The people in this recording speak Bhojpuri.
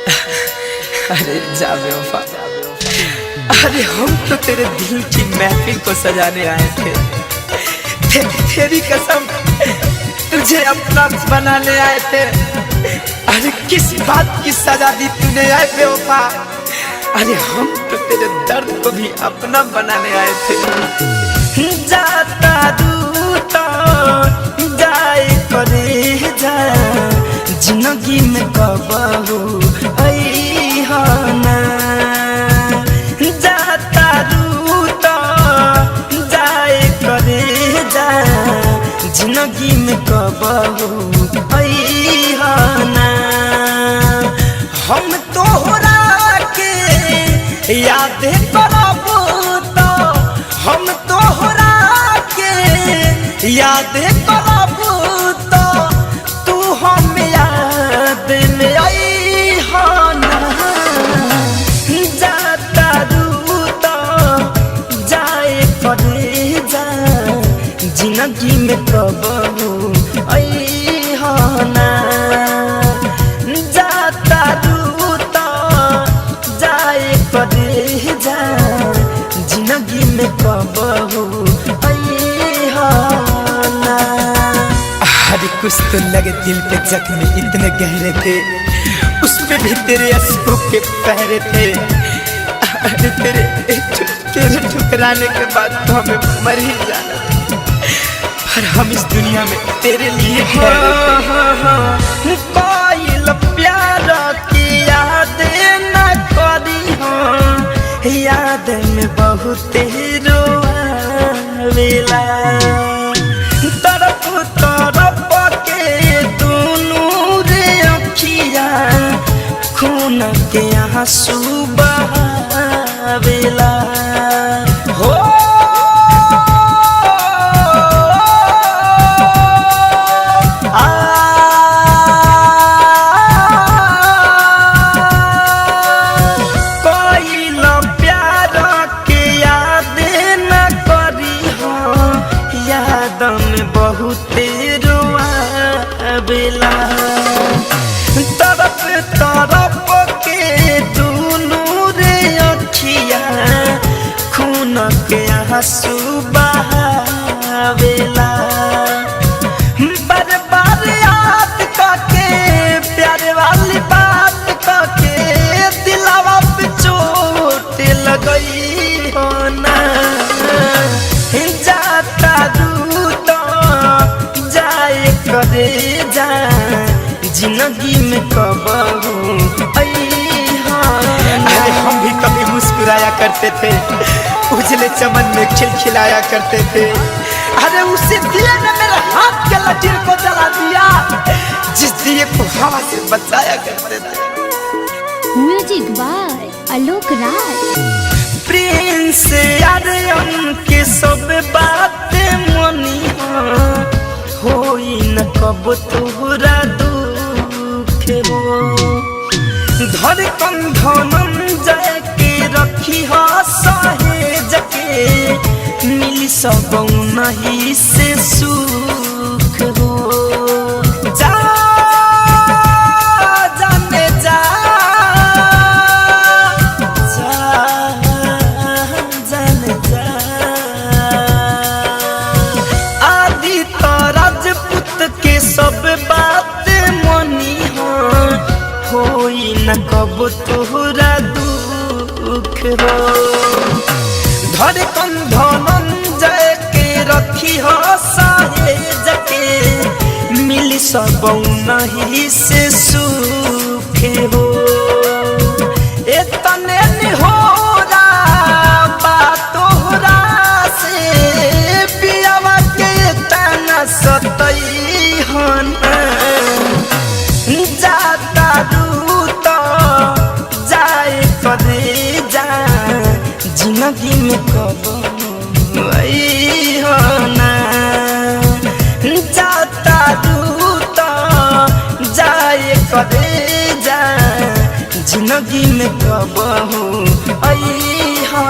अरे जा बेवफा, अरे हम तो तेरे दिल की महफिल को सजाने आए थे। तेरी कसम तुझे अपना बनाने आए थे। अरे किस बात की सजा दी तूने आए बेवफा। अरे हम तो तेरे दर्द को भी अपना बनाने आए थे। जाता दूता जाए करे जा, जिंदगी में कबहू ना। जाता रूता जाए करे जा, जिंदगी में कबहू ना। हम तोहरा के याद करब तो, हम तोहरा के याद करब तो, तू हम याद में आई ना। जाता रूता जाए करे जा, जिंदगी में कबहू ना। जाता रूता जाए करे जा, जिंदगी में कबहू ना। अरे कुछ तो लगे दिल पे जख्म इतने गहरे थे, उस पे भी तेरे अश्कों के पहरे थे। अरे तेरे तेरे ठुकराने के बाद तो हमें मर ही जाना था, पर हम इस दुनिया में तेरे लिए ठहरे थे। कोयल प्यार की याद न करी हो, याद में बहुत रोआवेला। तरफ तरफ के दुनू रे अखिया, खून के आंसू बहावेला। हो कोइल प्यार के याद न करी हो, याद में बहुत रोआवेला। तरफ तरफ के दुनू रे अखिया, खून के आंसू बहावेला। बार बार याद करके प्यार वाली बात करके, दिलावा पे चोट लगई हो ना। जाता रूता जाए करे जा, जिंदगी में कबहू। अरे हम भी कभी मुस्कुराया करते थे, उजले चमन में खिलखिलाया करते थे। अरे उसी दिए ने मेरे हाथ के लकीर को जला दिया, जिस दिए को हवा से बचाया करते थे। Music by Alok Raj. Prince Aryan के सब बात मनी होई न कब तोहरा दुख हो। धड़कन धनंजय के रखी हो सहेज के, मिली सब नहीं से सुख हो। जा जाने जा, जा जाने जा। आदि तो राजपूत के सब बात मनी हो, होई न कब तोहरा दुख हो। धड़कन धनंजय के रखी हो सहेज के, मिली सब नहीं से सुख हो। एतने निहोरा बातोहरा से, पियावा के तना सतई हो ना। जाता रूता जाए करे जा, जिंदगी में कबहू हो ना। जाता रूता जाए करे जा, जिंदगी में कबहू हो।